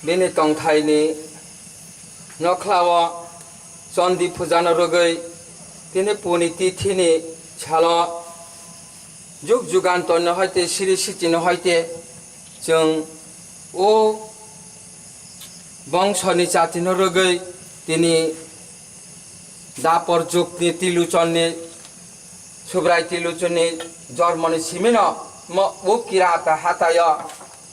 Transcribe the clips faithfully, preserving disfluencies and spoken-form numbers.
Bini tongthaini nokhlao Chandi pujano rwgwi tini puni tithini salo jug jugantorni hoite siri sitini hoite chwng o bongsoni chatino rwgwi tini dapor jugni Tiluchonni, Subrai Tiluchonni jormoni simino mo o kirata hatayo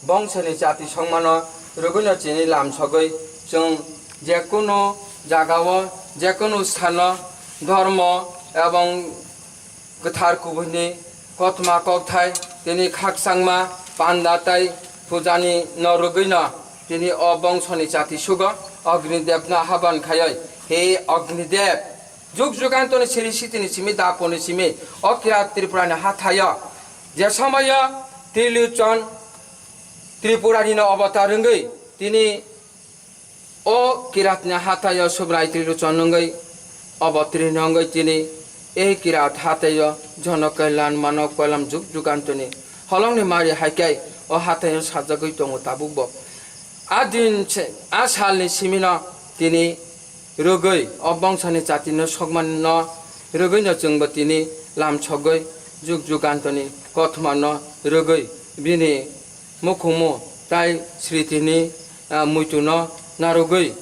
bongsoni chati songmano rwgwino chini lamsogwi chwng jekunu jagao, jekunu sthano dhormo ebong kwthar kubuini kotma kokthai tini khakchangma panda tai pujani no rwgwino tini o bongsoni chati sugo Agnidevno haban khaioi, he Agnidev, jug jugantoni siri sitini simi daponi simi o kirat Tripurani hathaio je somoyo Tiluchon Tripurani no avatar wngwi tini o kiratni hataio Subrai Tiluchon wngwi obotrino wngwi tini ei kirat hataio jono kailan manok koilam jug jugantoni holongni mari haikai o hataio sajagwi tongo tabukbo. A din se, a salni simino tini rwgwi o bongsani chatino sokmanino rwgwino chwngbo tini lamsogwi jug jugantoni kothomano rwgwi bini mukhungmu tai sritini, ah, muituno narwgwi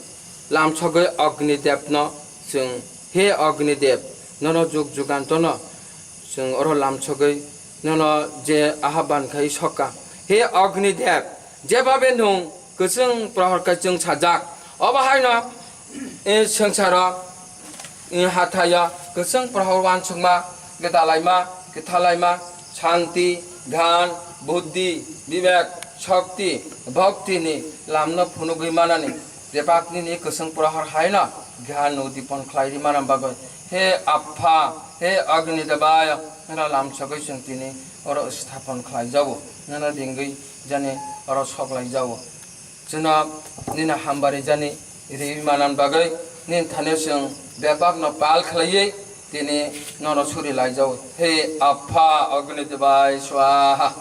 lamsogwi Agnidevno chwng, he Agnidev, nono jug jugantono chwng oro lamsogwi nono je ahaban khai sokha. He Agnidev, jebabe nwng kwchwng prohor kaichwng sajak, obo haino, e, swngcharo, e, hathaio kwchwng prohor uansukma, gwdalaima, kwthalaima, shanti, gyan, buddhi, bibek, shakti, bhakti ni lamno phunugwi manani, bebak nini kwchwng prohor haino gyan udipon khlai ri mana bagwi. He Apha, he Agni Devaya, nono lamsogwi chwng tini oro sthapon khlai jago, nono ringwi jani oro sok lai jago. Chwngno nini hambarijani riwi manan bagwi nini thani chwng bebakno pal khlaiwi tini nono suri lai jago. He Apha Agni Devaya Swaha.